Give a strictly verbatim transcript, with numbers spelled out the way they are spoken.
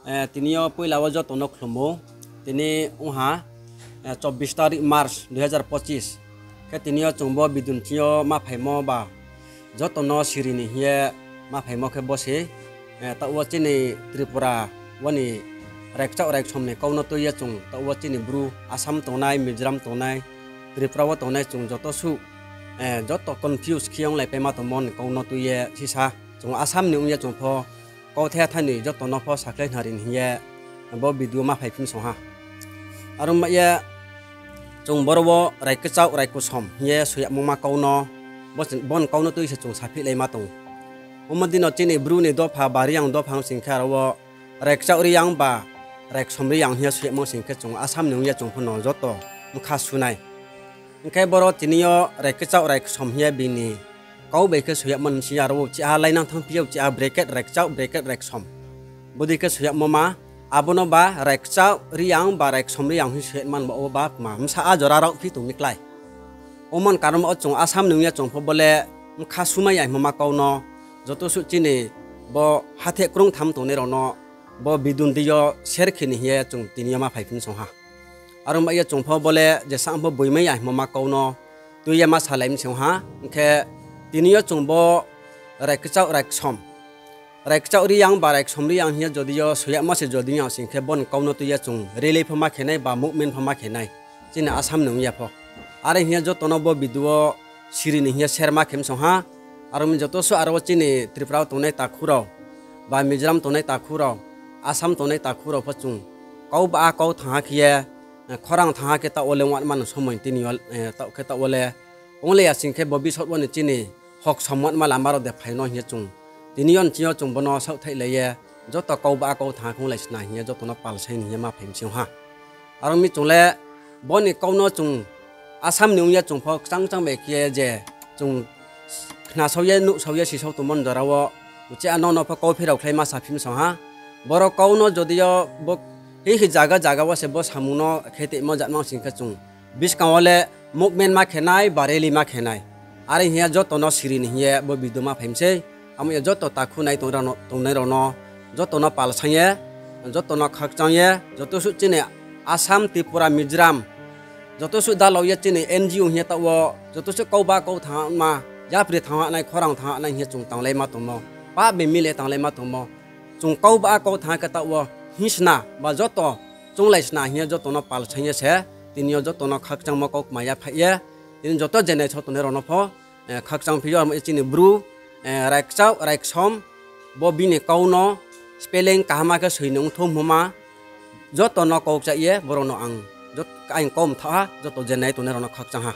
Eh, tini yo poila wo joto no khlumo. Tini ong ha, eh, চব্বিশ তারিখ March দুই হাজার পঁচিশ. Khe tini yo chung bo video ni thing yo ma phaimo ba, joto no siri ni hing ye ma phaimo khe bo se, eh, taoh wo chini Tripura wo ni raikchaoh raiksom ni kau no tui ye chung, taoh wo chini Bru Assam tongnai, Mizoram tongnai, Tripura wo tongnai chung joto suh, eh, joto confuse khe onglaipaima tongmo ni kau no tui ye sisa chung Assam ni ong ye chung pho kauthai thanoi joto no pho sakhlai hnari ni hing ye bo video ma phaiphim song ha. Aro ma ye chung boro wo raikchaoh raiksom hing ye soiyagmo ma kau no, bo, bo ni kau no tui se chung saphihlaima tong. Omo dei no chini Bru ni dopha ba Reang dopha ong sing khe aro wo raikchaoh Reang ba raiksom Reang hing ye soiyagmo sing khe chung Assam ni ong ye chung pho no joto bkha su nai. Hing khe boro tini yo raikchaoh raiksom hing ye bini kau bai khe soiyagmo ni sing aro wo chiha lainang thanngphi yo chiha bracket raikchaoh bracket raiksom. Bodei khe soiyagmo ma, abo no ba raikchaoh Reang ba raiksom Reang hing soiyagmo ba o ba tma bsa a jora rao phi tong mi klái. Omo ni karon wo chung Assam ni ong ye chung pho bo le bkha sumai ya hingmo ma kau no joto suh chini bo hathe krung tham tongnai rao no bo video ni deing yo share khe ni hing ye chung tini yo ma phaiphim song ha. Aro ma ye chung pho bo le jesa ang pho boimai ya hingmo ma kau no tui ye ma salai mi song ha. Hing khe tini yo chung bo raikchaoh raiksom, raikchaoh Reang ba raiksom Reang hing ye jodi yo soiyagmo se jodi ya sing khe bo ni kau no tui ye chung rally pho ma khe nai ba movement pho ma khe nai. Chini Assam ni ong ye pho. Are hing ye joto no bo video wo siri ni hing ye share ma khe mi song ha. Aro mi joto suh aro wo chini Tripura wo tongnai takhu rao, ba Mizoram tongnai takhu rao, Assam tongnai takhu rao pho chung kau ba a kau thanng ha khe ye, eh, khorang thanng ha khe taoh wo le ongma ni somoi tini yo, eh, taoh khe taoh wo le onglai ya sing khe bo bisot wo ni chini hok sommo ma lama rao de phai no hing ye chung. Tini yo ni thing yo chung bo no saohthaihlai ye, joto kau ba a kau thanng ha khe onglai sna hing ye joto no pal sai ni hing ye ma phai mi sing ha. Aro mi chung le bo ni kau no chung Assam ni ong ye chung pho kchang kchang bai khe ye je chung khnasao ye nuhsao ye sisao tongmo ni jora wo, uchih a no no pho kau pherao khlai ma saphim song ha. Boro kau no jodi yo bo hing khe zaga zaga wo se bo samung no khe tongmo jatmang sing khe chung buskang wo le movement ma khe nai ba rally ma khe nai. Are hing ye joto no siri ni hing ye bo video ma phai mi sei. Amo ye joto takhu nai tongnai rao no, tongnai rao no, joto no pal sang ye, joto no khakchang ye, joto suh chini Assam, Tripura, Mizoram, joto suh dalao ye chini N G O hing ye taoh wo, joto suh kau ba kau thanng ha ma, yapri thanng ha nai, khorang thanng ha nai hing ye chung tanglaima tongmo, pap bemi le tanglaima tongmo. Chung kau ba kau thanng ha khe taoh wo hing sna ba joto chounglai sna hing ye joto no pal sang ye se, tini yo joto no khakchangmo kau kma yaphaih ye, tini joto je naisao tongnai rao no pho, eh, khakchang phi yo, amo ye chini Bru, eh, raikchaoh raiksom, bo bini kau no spelling kaham khe soi ni ongthou hingmo ma, joto no kau kchaih ye, boro no ang, jot-, ang kau mthaoh ha, joto je nai tongnai rao no khakchang ha.